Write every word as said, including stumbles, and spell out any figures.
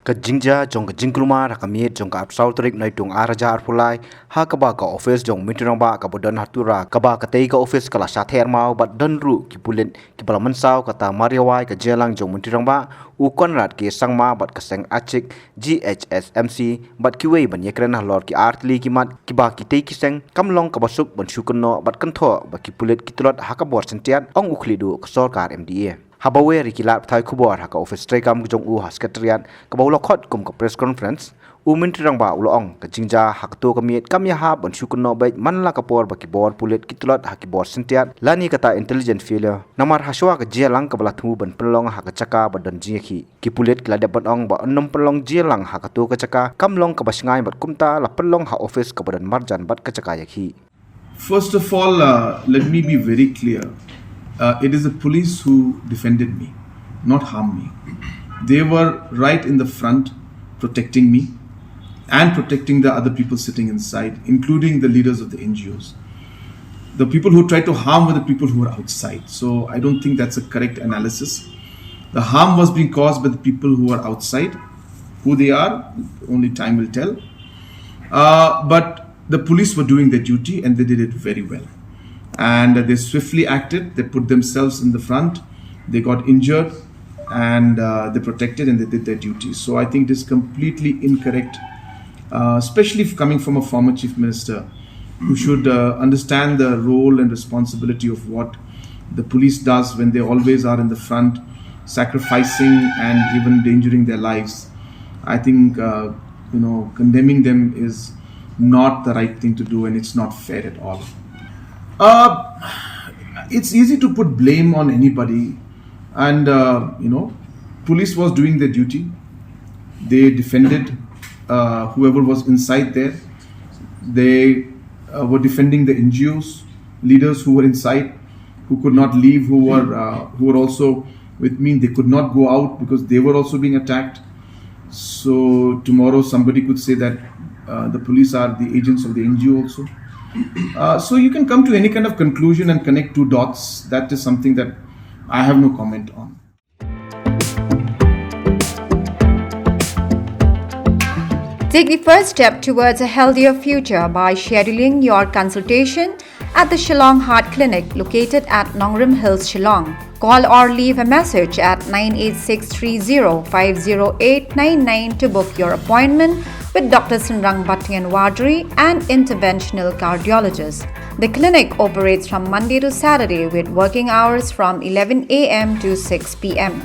Ka jingjia jong ka jingkulmar ha ka miet jong ka arphew saw tarik Naitung ar hajar arphew lai, ha kaba ka office jong u Myntri Rangbah kaba don ha Tura, kaba katei ka office ka la shah ther maw bad don ruh ki pulit kiba la mynsaw kata mar ïawai ka jingïalang jong u Myntri Rangbah u Conrad K Sangma bad ka seng Achik G H S M C bad kiwei ban ïakren halor ki artylli ki mat kiba kitei ki seng kam long kaba suk ban shu kynnoh bad kynthoh ba ki pulit ki tlot ha ka bor syntiat, ong u khlieh duh ka sorkar M D A. Haba wer ïa ki lad pathai khubor ha ka office treikam jong u ha Secretariat kaba u la khot kum ka press conference, u Myntri Rangbah u la ong ka jingjia ha kato ka miet kam ïahap ban shu kynnoh beit man la ka por ba ki bor pulit ki tlot ha ki bor syntiat lane kata intelligent failure. Namar hashwa ka jingïalang kaba la thmu ban pynlong ha ka jaka ba don jingïakhih, ki pulit ki la dep ban ong ba ym pynlong jingïalang ha kato ka jaka kam long kaba shngaiñ bad kumta la pynlong ha office kaba don marjan bad ka jaka ïakhih. First of all, uh, let me be very clear. Uh, it is the police who defended me, not harmed me. They were right in the front protecting me and protecting the other people sitting inside, including the leaders of the N G Os. The people who tried to harm were the people who were outside. So I don't think that's a correct analysis. The harm was being caused by the people who are outside. Who they are, only time will tell. Uh, but the police were doing their duty and they did it very well. And they swiftly acted, they put themselves in the front, they got injured, and uh, they protected and they did their duty. So I think it is completely incorrect, uh, especially if coming from a former chief minister who should uh, understand the role and responsibility of what the police does when they always are in the front, sacrificing and even endangering their lives. I think uh, you know, condemning them is not the right thing to do, and it's not fair at all. Uh, it's easy to put blame on anybody, and uh, you know, police was doing their duty. They defended uh, whoever was inside there. They uh, were defending the N G Os, leaders who were inside, who could not leave, who were uh, who were also with me. They could not go out because they were also being attacked. So tomorrow somebody could say that uh, the police are the agents of the N G O also. Uh, so you can come to any kind of conclusion and connect two dots. That is something that I have no comment on. Take the first step towards a healthier future by scheduling your consultation at the Shillong Heart Clinic located at Nongrim Hills, Shillong. Call or leave a message at nine eight six three zero five zero eight nine nine to book your appointment with Doctor Synrang Bahtngen Warjri, an interventional cardiologist. The clinic operates from Monday to Saturday with working hours from eleven a m to six p m.